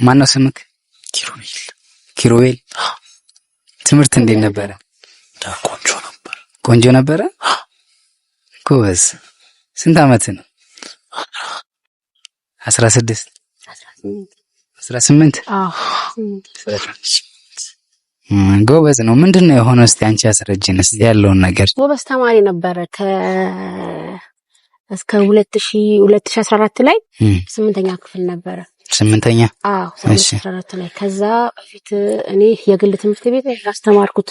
ማነው ስምክ? ኪሩቤል። ኪሩቤል። ትምህርት እንዴት ነበረ? ቆንጆ ነበር። ቆንጆ ነበረ። ጎበዝ። ስንት አመት ነው? 16 18። ጎበዝ ነው። ምንድን ነው የሆነው? እስቲ አንቺ አስረጅን እስቲ ያለውን ነገር። ጎበዝ ተማሪ ነበረ። እስከ 2014 ላይ ስምንተኛ ክፍል ነበረ። ስምንተኛ? አዎ፣ 14 ላይ። ከዛ በፊት እኔ የግል ትምህርት ቤት ያስተማርኩት።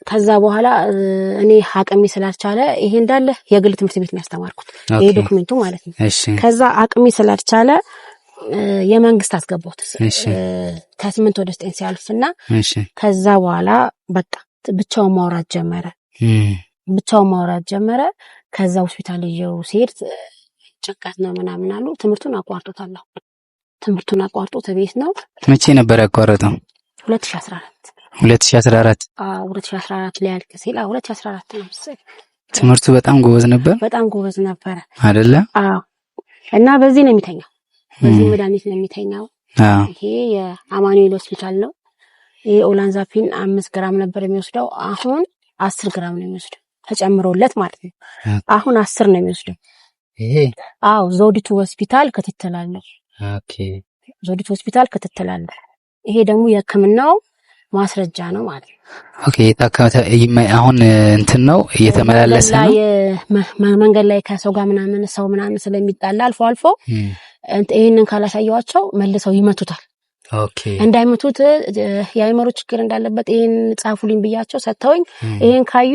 ከዛ በኋላ እኔ አቅሜ ስላልቻለ፣ ይሄ እንዳለ የግል ትምህርት ቤት ነው ያስተማርኩት፣ ይሄ document ኡ ማለት ነው። ከዛ አቅሜ ስላልቻለ የመንግስት አስገባሁት ከ8 ወደ 9 ሲያልፍና ከዛ በኋላ በቃ ብቻውን ማውራት ጀመረ። ብቻውን ማውራት ጀመረ። ከዛ ሆስፒታል ይዤው ሲሄድ ጭንቀት ነው ምናምን አሉ። ትምህርቱን አቋርጦታል። ትምህርቱን አቋርጦት ቤት ነው። መቼ ነበር ያቋረጠው? 2014። 2014? አዎ፣ 2014 ሊያልቅ ሲል። አዎ፣ 2014 ነው መሰለኝ። ትምህርቱ በጣም ጎበዝ ነበር። በጣም ጎበዝ ነበረ። አይደለ? አዎ። እና በዚህ ነው የሚተኛው። በዚህ መድኃኒት ነው የሚተኛው። ይሄ የአማኑኤል ሆስፒታል ነው። ይሄ olanzapine 5 ግራም ነበር የሚወስደው። አሁን 10 ግራም ነው የሚወስደው፣ ተጨምሮለት ማለት ነው። አሁን 10 ነው የሚወስደው። ይሄ? አዎ፣ ዘውዲቱ ሆስፒታል ክትትል አለው። ዘውዲቱ ሆስፒታል ክትትል አለው። ይሄ ደግሞ የሕክምናው ማስረጃ ነው ማለት ነው። Okay። አሁን እንትን ነው፣ እየተመላለሰ ነው። መንገድ ላይ ከሰው ጋር ምናምን ሰው ምናምን ስለሚጣላ አልፎ አልፎ ይህንን ካላሳየዋቸው መልሰው ይመቱታል። እንዳይመቱት የአእምሮ ችግር እንዳለበት ይሄን ጻፉልኝ ብያቸው ሰጥተውኝ ይሄን ካዩ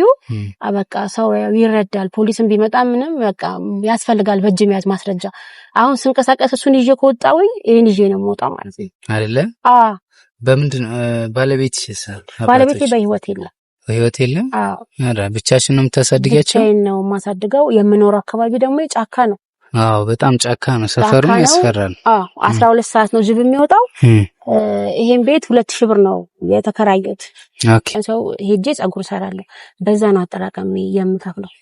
በቃ ሰው ይረዳል። ፖሊስም ቢመጣ ምንም በቃ ያስፈልጋል በእጅ መያዝ ማስረጃ። አሁን ስንቀሳቀስ እሱን ይዤ ከወጣሁኝ ይሄን ይዤ ነው የምወጣው ማለት ነው። አይደለ? አዎ። በምንድን ባለቤትሽ? ባለቤቴ በህይወት የለም። በህይወት የለም? አዎ። ኧረ ብቻሽን ነው የምታሳድጊያቸው? ብቻዬን ነው የማሳድገው። የምኖረው አካባቢ ደግሞ ጫካ ነው። አዎ፣ በጣም ጫካ ነው። ሰፈሩም ያስፈራል። አዎ፣ 12 ሰዓት ነው ጅብ የሚወጣው። ይሄን ቤት 2000 ብር ነው የተከራየሁት። ሰው ሄጄ ጸጉር እሰራለሁ። በዛ ነው አጠራቀሚ የምከፍለው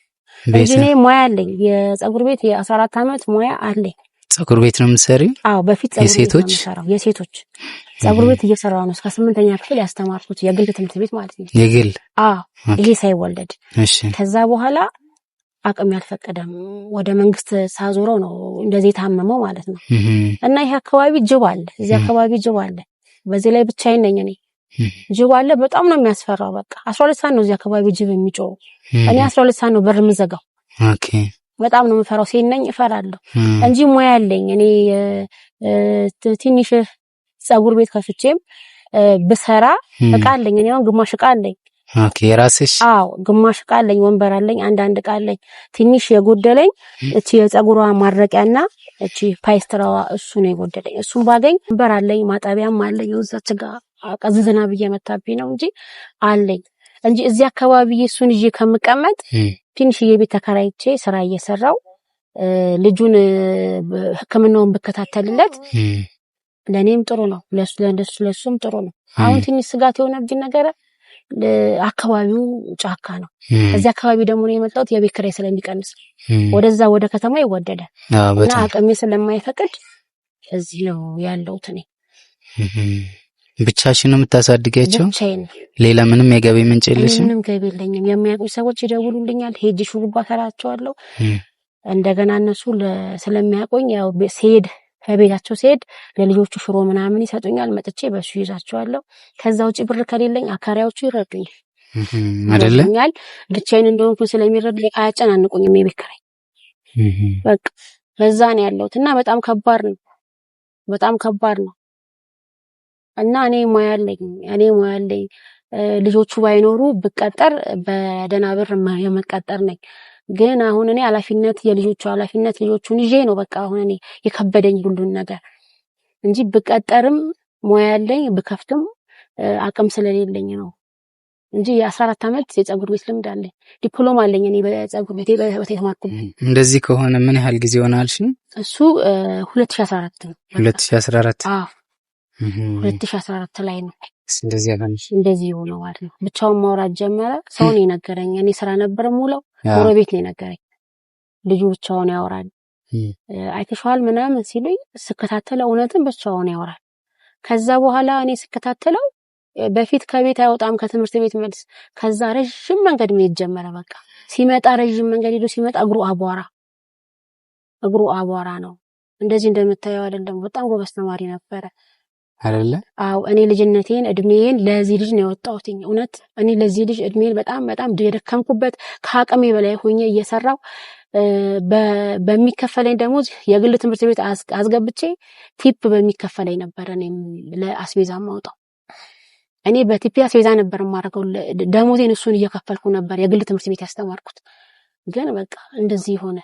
እንጂ እኔ ሙያ አለኝ። የጸጉር ቤት የ14 ዓመት ሙያ አለኝ። ጸጉር ቤት ነው የምትሰሪው? አዎ፣ በፊት ጸጉር ቤት ነው የሴቶች? የምሰራው። የሴቶች ጸጉር ቤት እየሰራሁ ነው። እስከ ስምንተኛ ክፍል ያስተማርኩት የግል ትምህርት ቤት ማለት ነው። የግል? አዎ፣ ይሄ ሳይወለድ። ከዛ በኋላ አቅም ያልፈቀደም ወደ መንግስት ሳዞረው ነው እንደዚህ የታመመው ማለት ነው። እና ይሄ አካባቢ ጅብ አለ፣ እዚህ አካባቢ ጅብ አለ። በዚህ ላይ ብቻዬን ነኝ እኔ። ጅብ አለ፣ በጣም ነው የሚያስፈራው። በቃ 12 ሰዓት ነው እዚህ አካባቢ ጅብ የሚጮኸው። እኔ 12 ሰዓት ነው በር የምዘጋው። በጣም ነው የምፈራው። ሴት ነኝ፣ እፈራለሁ እንጂ ሙያ አለኝ። እኔ ትንሽ ጸጉር ቤት ከፍቼም ብሰራ እቃ አለኝ። እኔ አሁን ግማሽ እቃ አለኝ። Okay፣ የራስሽ? አዎ፣ ግማሽ እቃ አለኝ፣ ወንበር አለኝ፣ አንዳንድ እቃ አለኝ። ትንሽ የጎደለኝ እቺ የጸጉሯ ማድረቂያና እቺ ፓይስትራዋ፣ እሱ ነው የጎደለኝ። እሱን ባገኝ ወንበር አለኝ፣ ማጠቢያም አለኝ። እዛች ጋር ቀዝ ዝናብ እየመታብኝ ነው እንጂ አለኝ እንጂ እዚህ አካባቢ እሱን ይዤ ከምቀመጥ ትንሽዬ ቤት ተከራይቼ ስራ እየሰራው ልጁን ሕክምናውን ብከታተልለት ለእኔም ጥሩ ነው፣ ለሱም ጥሩ ነው። አሁን ትንሽ ስጋት የሆነብኝ ነገር አካባቢው ጫካ ነው። እዚህ አካባቢ ደግሞ ነው የመጣሁት የቤት ኪራይ ስለሚቀንስ፣ ወደዛ ወደ ከተማ ይወደዳል እና አቅሜ ስለማይፈቅድ እዚህ ነው ያለሁት እኔ። ብቻሽን ነው የምታሳድጊያቸው? ብቻዬን። ሌላ ምንም የገቢ ምንጭ የለሽም? ምንም ገቢ የለኝም። የሚያውቁኝ ሰዎች ይደውሉልኛል። ሄጄ ሹሩባ እሰራቸዋለሁ። እንደገና እነሱ ስለሚያውቁኝ ያው ስሄድ ከቤታቸው ስሄድ ለልጆቹ ሽሮ ምናምን ይሰጡኛል። መጥቼ በሱ ይዛቸዋለሁ። ከዛ ውጭ ብር ከሌለኝ አካሪያዎቹ ይረዱኛል። አይደለ? ይረዱኛል። ብቻዬን እንደሆንኩ ስለሚረዱ አያጨናንቁኝም። የቤት ኪራይ በቃ በዛ ነው ያለሁት እና በጣም ከባድ ነው። በጣም ከባድ ነው። እና እኔ ሙያ አለኝ፣ እኔ ሙያ አለኝ። ልጆቹ ባይኖሩ ብቀጠር በደህና ብር የምቀጠር ነኝ። ግን አሁን እኔ ኃላፊነት፣ የልጆቹ ኃላፊነት፣ ልጆቹን ይዤ ነው በቃ አሁን እኔ የከበደኝ ሁሉን ነገር እንጂ ብቀጠርም ሙያ አለኝ፣ ብከፍትም አቅም ስለሌለኝ ነው እንጂ የ14 ዓመት የፀጉር ቤት ልምድ አለኝ። ዲፕሎማ አለኝ እኔ በፀጉር ቤት በህይወት የተማርኩበት። እንደዚህ ከሆነ ምን ያህል ጊዜ ሆናልሽ? እሱ 2014 ነው። 2014? አዎ፣ 2014 ላይ ነው እንደዚህ ያለሽ። እንደዚህ የሆነው ማለት ነው። ብቻውን ማውራት ጀመረ። ሰው ነው የነገረኝ። እኔ ስራ ነበር የምውለው፣ ጎረቤት ነው የነገረኝ። ልጁ ብቻውን ያወራል። አይተሸዋል ምናምን ሲሉኝ ስከታተለው እውነትም ብቻውን ያወራል። ከዛ በኋላ እኔ ስከታተለው በፊት ከቤት አይወጣም ከትምህርት ቤት መልስ። ከዛ ረዥም መንገድ መሄድ ጀመረ። በቃ ሲመጣ ረዥም መንገድ ሄዶ ሲመጣ እግሩ አቧራ እግሩ አቧራ ነው። እንደዚህ እንደምታየው አይደለም። በጣም ጎበዝ ተማሪ ነበረ አይደለ? አዎ። እኔ ልጅነቴን እድሜዬን ለዚህ ልጅ ነው ያወጣሁትኝ። እውነት እኔ ለዚህ ልጅ እድሜን በጣም በጣም የደከምኩበት ከአቅሜ በላይ ሆኜ እየሰራው በሚከፈለኝ ደሞዝ የግል ትምህርት ቤት አስገብቼ tip በሚከፈለኝ ነበረ እኔም ለአስቤዛ ማውጣው። እኔ በ tip አስቤዛ ነበር የማደርገው። ደሞዜን እሱን እየከፈልኩ ነበር የግል ትምህርት ቤት ያስተማርኩት። ግን በቃ እንደዚህ ሆነ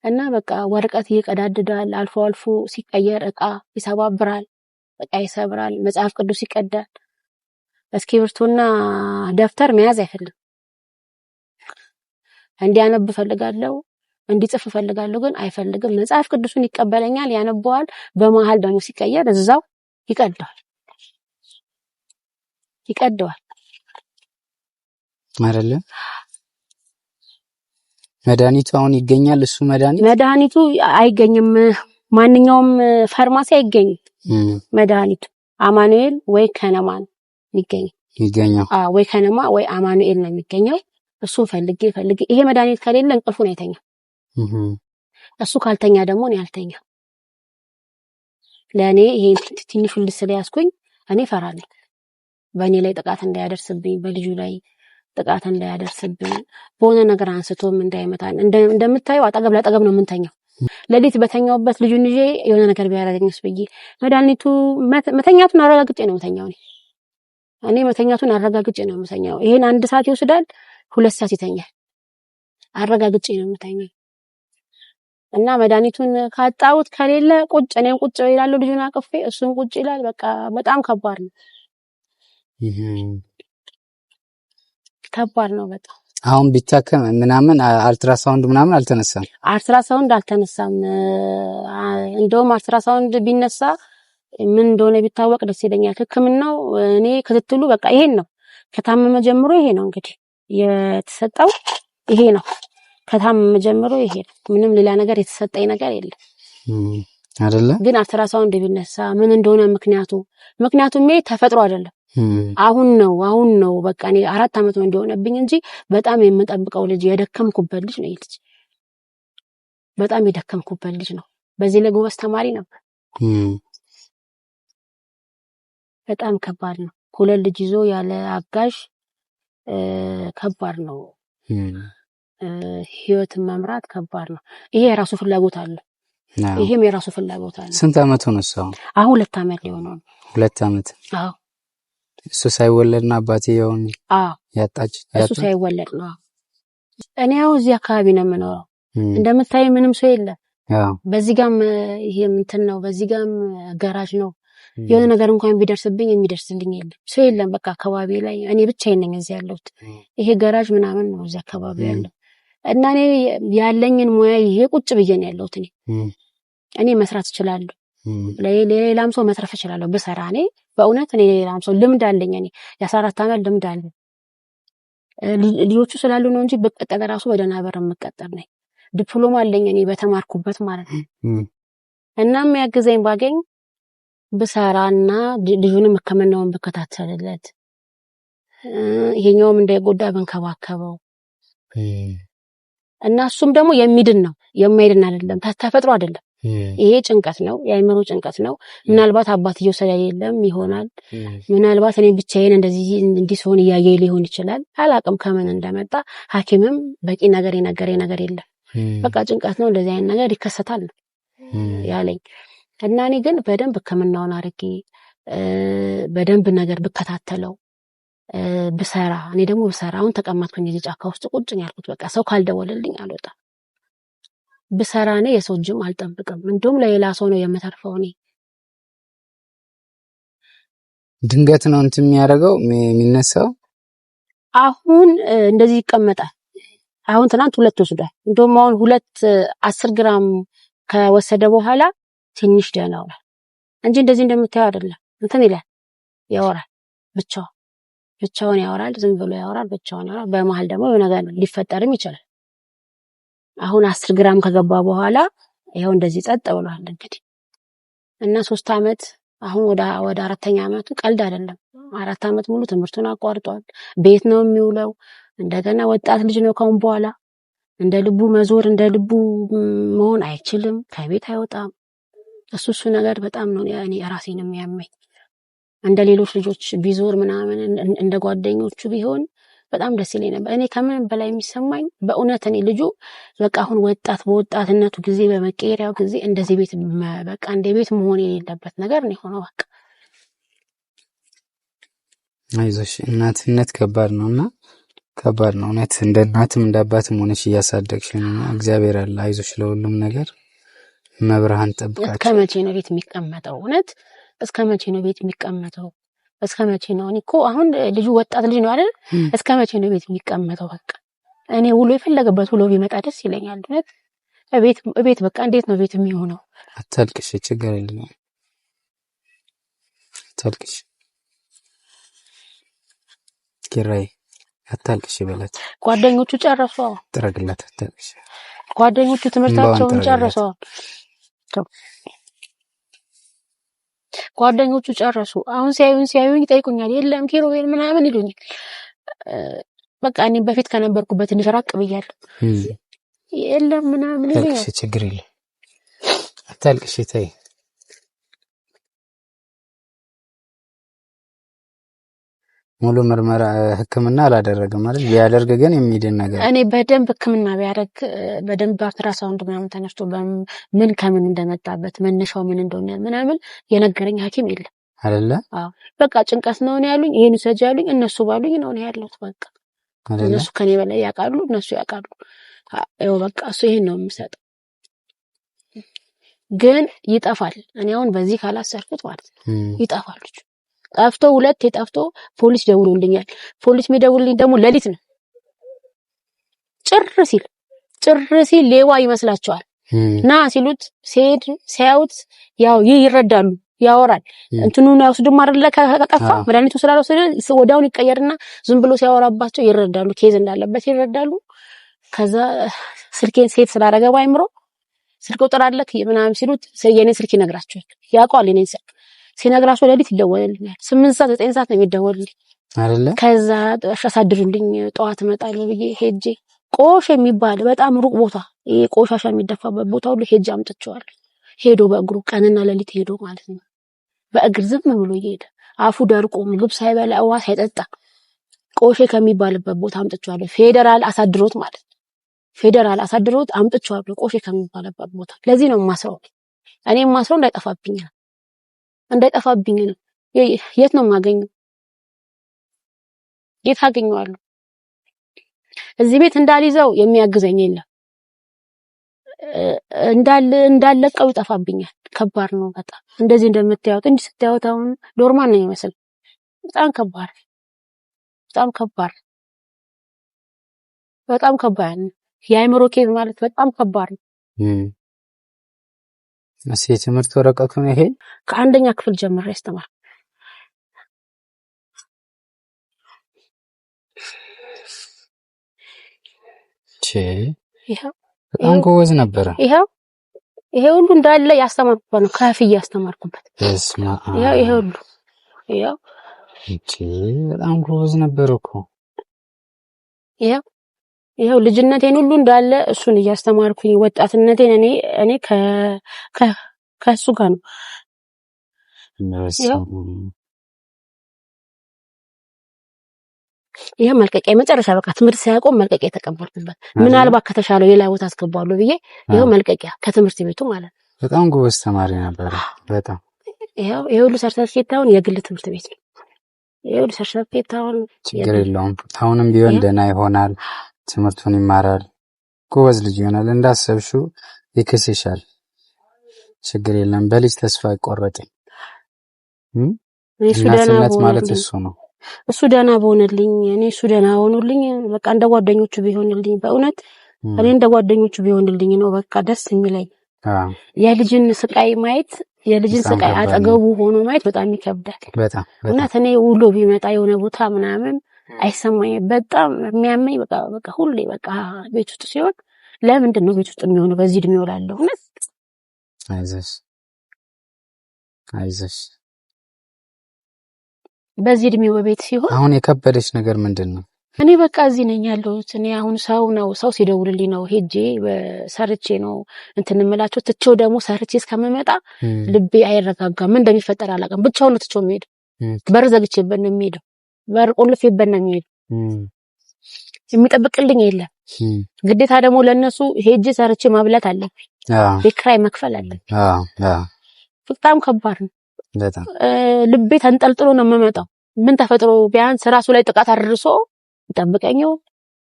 እና በቃ ወረቀት ይቀዳድዳል። አልፎ አልፎ ሲቀየር እቃ ይሰባብራል፣ እቃ ይሰብራል፣ መጽሐፍ ቅዱስ ይቀዳል። እስክሪብቶና ደብተር መያዝ አይፈልግም። እንዲያነብ እፈልጋለሁ፣ እንዲጽፍ እፈልጋለሁ፣ ግን አይፈልግም። መጽሐፍ ቅዱሱን ይቀበለኛል፣ ያነበዋል። በመሀል ደግሞ ሲቀየር እዛው ይቀደዋል ይቀደዋል አይደለ? መድኃኒቱ አሁን ይገኛል። እሱ መድኃኒት መድኃኒቱ አይገኝም። ማንኛውም ፋርማሲ አይገኝም። መድኃኒቱ አማኑኤል ወይ ከነማ ነው የሚገኘው። የሚገኘው አዎ፣ ወይ ከነማ ወይ አማኑኤል ነው የሚገኘው። እሱን ፈልጌ ፈልጌ ይሄ መድኃኒት ከሌለ እንቅልፉን አይተኛም። እሱ ካልተኛ ደግሞ እኔ አልተኛም። ለእኔ ይሄ ትንሹ ልጅ ስለያዝኩኝ እኔ እፈራለሁ። በእኔ ላይ ጥቃት እንዳያደርስብኝ፣ በልጁ ላይ ጥቃት እንዳያደርስብኝ፣ በሆነ ነገር አንስቶም እንዳይመታን። እንደምታየው አጠገብ ለአጠገብ ነው የምንተኛው። ሌሊት በተኛውበት ልጁን ይዤ የሆነ ነገር ቢያደርገኝስ ብዬ መድኃኒቱ መተኛቱን አረጋግጬ ነው የምተኛው። እኔ መተኛቱን አረጋግጬ ነው የምተኛው። ይሄን 1 ሰዓት ይወስዳል፣ 2 ሰዓት ይተኛል። አረጋግጬ ነው የምተኛው። እና መድኃኒቱን ካጣሁት ከሌለ ቁጭ እኔም ቁጭ እላለሁ፣ ልጁን አቅፌ እሱም ቁጭ ይላል። በቃ በጣም ከባድ ነው፣ ከባድ ነው በጣም። አሁን ቢታከም ምናምን አልትራሳውንድ ምናምን አልተነሳም? አልትራሳውንድ አልተነሳም። እንደውም አልትራሳውንድ ቢነሳ ምን እንደሆነ ቢታወቅ ደስ ይለኛል። ሕክምናው እኔ ክትትሉ በቃ ይሄን ነው። ከታመመ ጀምሮ ይሄ ነው እንግዲህ የተሰጠው፣ ይሄ ነው። ከታመመ ጀምሮ ይሄ ነው። ምንም ሌላ ነገር የተሰጠኝ ነገር የለም አይደለ? ግን አልትራሳውንድ ቢነሳ ምን እንደሆነ ምክንያቱም ይሄ ተፈጥሮ አይደለም። አሁን ነው አሁን ነው በቃ እኔ 4 ዓመት ነው እንደሆነብኝ እንጂ በጣም የምጠብቀው ልጅ የደከምኩበት ልጅ ነው። ይሄ ልጅ በጣም የደከምኩበት ልጅ ነው። በዚህ ላይ ጎበዝ ተማሪ ነበር። በጣም ከባድ ነው። 2 ልጅ ይዞ ያለ አጋዥ ከባድ ነው። ህይወትን መምራት ከባድ ነው። ይሄ የራሱ ፍላጎት አለ፣ ይሄም የራሱ ፍላጎት አለ። ስንት ዓመት ሆነ እሱ አሁን? አሁን 2 ዓመት ሊሆነው ነው። 2 ዓመት? አዎ። እሱ ሳይወለድና አባትየውን ያጣች? እሱ ሳይወለድ ነው። እኔ ያው እዚህ አካባቢ ነው የምኖረው። እንደምታይ ምንም ሰው የለም። በዚህ ጋም ይሄ እንትን ነው፣ በዚህ ጋም ገራጅ ነው። የሆነ ነገር እንኳን ቢደርስብኝ የሚደርስልኝ የለም፣ ሰው የለም። በቃ አካባቢ ላይ እኔ ብቻዬን ነኝ እዚህ ያለሁት። ይሄ ገራጅ ምናምን ነው እዚህ አካባቢ ያለው እና እኔ ያለኝን ሙያ ይዤ ቁጭ ብዬ ነው ያለሁት። እኔ መስራት እችላለሁ፣ ለሌላም ሰው መትረፍ እችላለሁ ብሰራ። እኔ በእውነት እኔ ሌላም ሰው ልምድ አለኝ። እኔ የ14 ዓመት ልምድ አለኝ። ልጆቹ ስላሉ ነው እንጂ ብቀጠር ራሱ በደህና በር የምቀጠር ነኝ። ዲፕሎማ አለኝ እኔ በተማርኩበት ማለት ነው። እና የሚያግዘኝ ባገኝ ብሰራና ልጁንም ሕክምናውን ብከታተልለት፣ ይሄኛውም እንዳይጎዳ ብንከባከበው እና እሱም ደግሞ የሚድን ነው የማይድን አይደለም። ተፈጥሮ አይደለም። ይሄ ጭንቀት ነው፣ የአእምሮ ጭንቀት ነው። ምናልባት አባትየው ስለሌለም ይሆናል። ምናልባት እኔ ብቻዬን እንደዚህ እንዲህ ሲሆን እያየኝ ሊሆን ይችላል። አላቅም ከምን እንደመጣ። ሐኪምም በቂ ነገር የነገረኝ ነገር የለም። በቃ ጭንቀት ነው፣ እንደዚህ አይነት ነገር ይከሰታል ነው ያለኝ። እና እኔ ግን በደንብ ሕክምናውን አድርጌ በደንብ ነገር ብከታተለው ብሰራ፣ እኔ ደግሞ ብሰራ አሁን ተቀመጥኩኝ እዚህ ጫካ ውስጥ ቁጭ ነው ያልኩት። በቃ ሰው ካልደወለልኝ አልወጣም። ብሰራ እኔ የሰው እጅም አልጠብቅም። እንደውም ለሌላ ሰው ነው የምተርፈው። እኔ ድንገት ነው እንትን የሚያደርገው የሚነሳው። አሁን እንደዚህ ይቀመጣል። አሁን ትናንት 2 ወስዷል። እንደውም አሁን 2 10 ግራም ከወሰደ በኋላ ትንሽ ደህና ሆኗል እንጂ እንደዚህ እንደምታየው አይደለም። እንትን ይላል፣ ያወራል፣ ብቻውን ያወራል፣ ዝም ብሎ ያወራል፣ ብቻውን ያወራል። በመሀል ደግሞ የሆነ ነገር ሊፈጠርም ይችላል። አሁን 10 ግራም ከገባ በኋላ ይኸው እንደዚህ ጸጥ ብሏል። እንግዲህ እና 3 አመት አሁን ወደ 4ኛ አመቱ ቀልድ አይደለም። 4 አመት ሙሉ ትምህርቱን አቋርጧል። ቤት ነው የሚውለው። እንደገና ወጣት ልጅ ነው። ካሁን በኋላ እንደ ልቡ መዞር እንደ ልቡ መሆን አይችልም። ከቤት አይወጣም። እሱ ነገር በጣም ነው እኔ ራሴን የሚያመኝ። እንደ ሌሎች ልጆች ቢዞር ምናምን እንደ ጓደኞቹ ቢሆን በጣም ደስ ይለኝ ነበር። እኔ ከምንም በላይ የሚሰማኝ በእውነት እኔ ልጁ በቃ አሁን ወጣት በወጣትነቱ ጊዜ በመቀየሪያው ጊዜ እንደዚህ ቤት በቃ እንደ ቤት መሆን የሌለበት ነገር ነው የሆነው። በቃ አይዞሽ፣ እናትነት ከባድ ነውና ከባድ ነው እውነት። እንደ እናትም እንደ አባትም ሆነሽ እያሳደግሽ ነው። እግዚአብሔር አለ። አይዞሽ፣ ለሁሉም ነገር መብርሃን ጠብቃችሁ። እስከ መቼ ነው ቤት የሚቀመጠው? እውነት እስከ መቼ ነው ቤት የሚቀመጠው? እስከ መቼ ነው? እኔ እኮ አሁን ልጁ ወጣት ልጅ ነው አይደል? እስከ መቼ ነው ቤት የሚቀመጠው? በቃ እኔ ውሎ የፈለገበት ውሎ ቢመጣ ደስ ይለኛል። እውነት እቤት በቃ እንዴት ነው ቤት የሚሆነው? አታልቅሽ፣ ችግር የለም አታልቅሽ። ኪራይ አታልቅሽ በላት። ጓደኞቹ ጨረሱ። ጥረግላት፣ አታልቅሽ። ጓደኞቹ ትምህርታቸውን ጨረሱ። ጓደኞቹ ጨረሱ። አሁን ሲያዩኝ ይጠይቁኛል። የለም ኪሩቤል ምናምን ይሉኛል። በቃ እኔ በፊት ከነበርኩበት ትንሽ ራቅ ብያለሁ። የለም ምናምን ይሉኛል። ችግር የለም አታልቅሽ፣ ተይ። ሙሉ ምርመራ ሕክምና አላደረግም ማለት ቢያደርግ ግን የሚድን ነገር እኔ በደንብ ሕክምና ቢያደርግ በደንብ አልትራሳውንድ ምናምን ተነስቶ ምን ከምን እንደመጣበት መነሻው ምን እንደሆነ ምናምን የነገረኝ ሐኪም የለም አይደለ? አዎ በቃ ጭንቀት ነው ነው ያሉኝ። ይሄን ውሰጂ ያሉኝ እነሱ ባሉኝ ነው ነው ያለሁት። በቃ እነሱ ከኔ በላይ ያውቃሉ፣ እነሱ ያውቃሉ። ይኸው በቃ እሱ ይሄን ነው የምሰጠው። ግን ይጠፋል። እኔ አሁን በዚህ ካላሰርኩት ማለት ነው ይጠፋል። ጠፍቶ ሁለቴ ጠፍቶ ፖሊስ ደውሎልኛል። ፖሊስ የሚደውልልኝ ደግሞ ሌሊት ነው። ጭር ሲል ጭር ሲል ሌባ ይመስላቸዋል። ና ሲሉት ሲሄድ ሲያዩት ያው ይረዳሉ፣ ያወራል። እንትኑን አይወስድም አይደለ? ከጠፋ መድኃኒቱ ስላልወሰደ ወዲያውኑ ይቀየርና ዝም ብሎ ሲያወራባቸው ይረዳሉ፣ case እንዳለበት ይረዳሉ። ከዛ ስልኬን save ስላደረገ ባይምሮ ስልክ ቁጥር አለክ ምናምን ሲሉት የኔን ስልክ ይነግራቸዋል። ያውቀዋል የኔን ስልክ ሲነግራቸው ሌሊት ይደወልልኛል። 8 ሰዓት 9 ሰዓት ነው የሚደወልልኝ አይደለ? ከዛ አሳድሩልኝ ጠዋት እመጣለሁ ብዬ ሄጄ ቆሽ የሚባል በጣም ሩቅ ቦታ ይሄ ቆሻሻ የሚደፋበት ቦታ ሁሉ ሄጄ አምጥቼዋለሁ። ሄዶ በእግሩ ቀንና ሌሊት ሄዶ ማለት ነው። በእግር ዝም ብሎ እየሄደ አፉ ደርቆ ምግብ ሳይበላ ውሃ ሳይጠጣ ቆሼ ከሚባልበት ቦታ አምጥቼዋለሁ። ፌዴራል አሳድሮት ማለት ነው። ፌዴራል አሳድሮት አምጥቼዋለሁ ቆሼ ከሚባልበት ቦታ። ለዚህ ነው የማስረው። እኔ የማስረው እንዳይጠፋብኝ ነው እንዳይጠፋብኝ ነው። የት ነው የማገኘው? የት አገኘዋለሁ? እዚህ ቤት እንዳልይዘው የሚያግዘኝ የለም። እንዳለቀው ይጠፋብኛል። ከባድ ነው በጣም። እንደዚህ እንደምታዩት እንዲህ ስታዩት አሁን normal ነው የሚመስል። በጣም ከባድ፣ በጣም ከባድ፣ በጣም ከባድ ነው። የአእምሮ case ማለት በጣም ከባድ ነው። እሺ የትምህርት ወረቀቱ ነው ይሄ። ከአንደኛ ክፍል ጀምሬ ያስተማር በጣም ጎበዝ ነበረ። ይኸው ይሄ ሁሉ እንዳለ ያስተማርኩበት ነው። ከፍ እያስተማርኩበት ይኸው ይሄ ሁሉ ይኸው በጣም ጎበዝ ነበር እኮ ይኸው ይኸው ልጅነቴን ሁሉ እንዳለ እሱን እያስተማርኩኝ ወጣትነቴን እኔ እኔ ከእሱ ጋር ነው። ይሄ መልቀቂያ የመጨረሻ በቃ ትምህርት ሳያቆም መልቀቂያ የተቀበልኩበት ምናልባት ከተሻለው ሌላ ቦታ አስገባለሁ ብዬ ይኸው መልቀቂያ ከትምህርት ቤቱ ማለት ነው። በጣም ጎበዝ ተማሪ ነበር። በጣም ይኸው ይሄ ሁሉ ሰርተፊኬት አሁን የግል ትምህርት ቤት ነው። ይሄ ሁሉ ሰርተፊኬት አሁን ችግር የለውም። አሁንም ቢሆን ደህና ይሆናል። ትምህርቱን ይማራል። ጎበዝ ልጅ ይሆናል። እንዳሰብሽው ይክስሻል። ችግር የለም። በልጅ ተስፋ አይቆረጥም። እናትነት ማለት እሱ ነው። እሱ ደህና በሆነልኝ እኔ እሱ ደህና ሆኖልኝ በቃ እንደ ጓደኞቹ ቢሆንልኝ በእውነት እኔ እንደ ጓደኞቹ ቢሆንልኝ ነው በቃ ደስ የሚለኝ። የልጅን ስቃይ ማየት የልጅን ስቃይ አጠገቡ ሆኖ ማየት በጣም ይከብዳል። በጣም እውነት እኔ ውሎ ቢመጣ የሆነ ቦታ ምናምን አይሰማኝም። በጣም የሚያመኝ በቃ በቃ ሁሌ በቃ ቤት ውስጥ ሲሆን ለምንድን ነው ቤት ውስጥ የሚሆነው? በዚህ እድሜው እላለሁ። እውነት አይዞሽ አይዞሽ። በዚህ እድሜው በቤት ሲሆን አሁን የከበደች ነገር ምንድን ነው? እኔ በቃ እዚህ ነኝ ያለሁት። እኔ አሁን ሰው ነው ሰው ሲደውልልኝ ነው ሄጄ ሰርቼ ነው እንትን እምላቸው። ትቼው ደግሞ ሰርቼ እስከምመጣ ልቤ አይረጋጋም። ምን እንደሚፈጠር አላውቅም። ብቻውን ነው ትቼው የሚሄደው። በር ዘግቼበት ነው የሚሄደው። በር ቆልፌበት ነው የሚሄደው። የሚጠብቅልኝ የለም። ግዴታ ደግሞ ለእነሱ ሄጄ ሰርቼ ማብላት አለብኝ። ቤት ኪራይ መክፈል አለብኝ። በጣም ከባድ ነው። በጣም ልቤ ተንጠልጥሎ ነው የምመጣው። ምን ተፈጥሮ ቢያንስ ራሱ ላይ ጥቃት አድርሶ ይጠብቀኝ ይሆን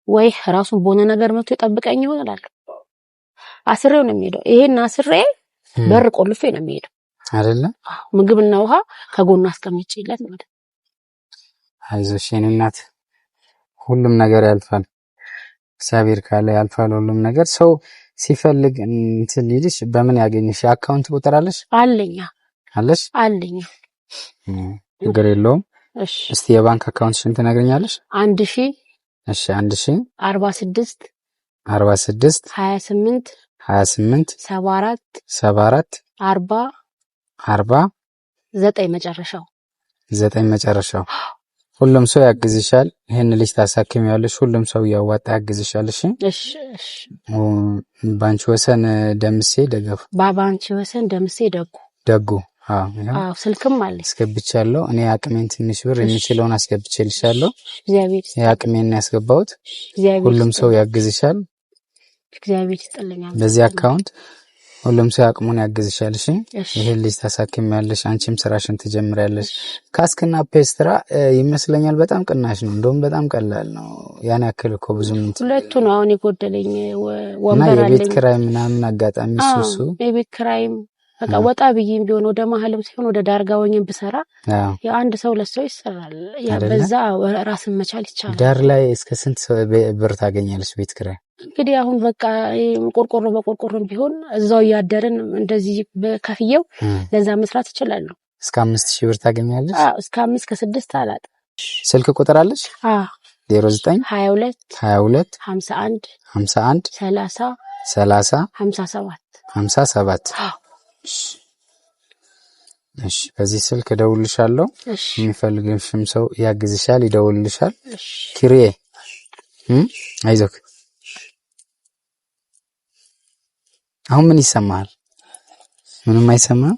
ወይ ራሱን በሆነ ነገር መጥቶ ይጠብቀኝ ይሆን እላለሁ። አስሬው ነው የሚሄደው። ይሄን አስሬ በር ቆልፌ ነው የሚሄደው አይደለ? ምግብና ውሃ ከጎኑ አስቀምጬለት ማለት ነው። አይዞሽ የኔ እናት፣ ሁሉም ነገር ያልፋል። እግዚአብሔር ካለ ያልፋል ሁሉም ነገር። ሰው ሲፈልግ እንትን ሊልሽ በምን ያገኝሽ? የ account ቁጥር አለሽ? አለኛ። አለሽ? አለኛ። ችግር የለውም። እሺ፣ እስቲ የባንክ account ሽን ትነግሪኛለሽ? 1000 እሺ፣ 1000 46 46 28 28 74 74 40 40 9 መጨረሻው። 9 መጨረሻው። ሁሉም ሰው ያግዝሻል። ይህን ልጅ ታሳክሚያለሽ። ሁሉም ሰው እያዋጣ ያግዝሻል። እሺ እሺ እሺ። ባንቺ ወሰን ደምሴ ደገፉ። ባባንቺ ወሰን ደምሴ ደጉ። ደጉ። አዎ፣ አዎ፣ ስልክም አለኝ። አስገብቻለሁ። እኔ አቅሜን ትንሽ ብር የምችለውን አስገብቼልሻለሁ። እግዚአብሔር የአቅሜን ያስገባሁት። ሁሉም ሰው ያግዝሻል። እግዚአብሔር ይስጥልኝ። በዚህ account ሁሉም ሰው አቅሙን ያግዝሻል። እሺ፣ ይሄን ልጅ ታሳክሚያለሽ፣ አንቺም ስራሽን ትጀምሪያለሽ። ካስክና ፔስትራ ይመስለኛል በጣም ቅናሽ ነው። እንደውም በጣም ቀላል ነው። ያን ያክል እኮ ብዙም ሁለቱ ነው አሁን የጎደለኝ። ወንበር አለኝ። የቤት ኪራይ ምናምን አጋጣሚ እሱ የቤት ኪራይም በቃ ወጣ ብዬም ቢሆን ወደ መሀልም ሲሆን ወደ ዳርጋ ወኝም ብሰራ የአንድ ሰው ለሰው ይሰራል። በዛ ራስን መቻል ይቻላል። ዳር ላይ እስከ ስንት ብር ታገኛለች ቤት ኪራይ? እንግዲህ አሁን በቃ ቆርቆሮ በቆርቆሮም ቢሆን እዛው እያደርን እንደዚህ ከፍየው ለዛ መስራት ይችላሉ። እስከ 5000 ብር ታገኛለች። አዎ፣ እስከ 5 ከ6 አላጥ። ስልክ ቁጥር አለች? አዎ፣ 09 22 22 51 51 30 30 57 57። እሺ፣ በዚህ ስልክ እደውልልሻለሁ። የሚፈልግሽም ሰው ያግዝሻል፣ ይደውልልሻል። ኪሪዬ አይዞክ። አሁን ምን ይሰማሃል? ምንም አይሰማህም?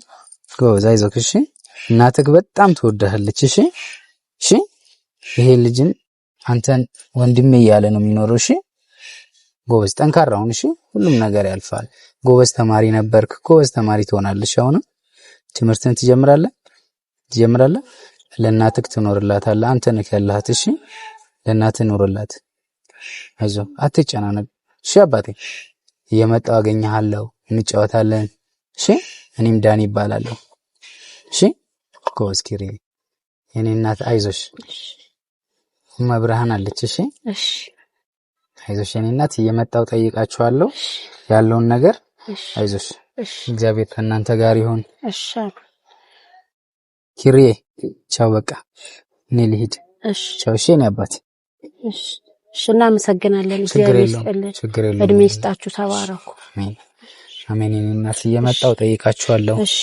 ጎበዝ፣ አይዞክ። እሺ፣ እናትህ በጣም ትወድሃለች። እሺ፣ እሺ። ይሄ ልጅን አንተን ወንድሜ እያለ ነው የሚኖረው። እሺ፣ ጎበዝ፣ ጠንካራ ሁን። እሺ፣ ሁሉም ነገር ያልፋል። ጎበዝ ተማሪ ነበርክ፣ ጎበዝ ተማሪ ትሆናለሽ። አሁንም ትምህርትን ትጀምራለህ ትጀምራለህ። ለእናትህ ትኖርላታለህ። አንተ ነህ ያለሃት። እሺ፣ ለእናትህ ኖርላት። አይዞህ፣ አትጨናነቅ። እሺ አባቴ፣ እየመጣሁ አገኘሃለሁ፣ እንጫወታለን። እሺ፣ እኔም ዳኒ ይባላለሁ። እሺ፣ ጎበዝ ኪሪ፣ የኔ እናት አይዞሽ። እመብርሃን አለች። እሺ፣ እሺ፣ አይዞሽ የኔ እናት፣ እየመጣሁ ጠይቃችኋለሁ ያለውን ነገር። አይዞሽ፣ እግዚአብሔር ከእናንተ ጋር ይሁን። እሺ ኪሪዬ፣ ቻው። በቃ እኔ ልሂድ። እሺ፣ ቻው። እሺ የኔ አባት። እሺ፣ እናመሰግናለን። እግዚአብሔር ይስጥልን፣ እድሜ ይስጣችሁ። ተባረኩ። አሜን አሜን። የኔ እናት እየመጣሁ ጠይቃችኋለሁ። እሺ፣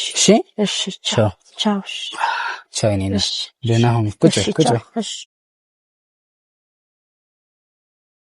እሺ፣ ቻው፣ ቻው፣ ቻው። የኔ እናት ደህና ሁኑ። ቁጭ ቁጭ።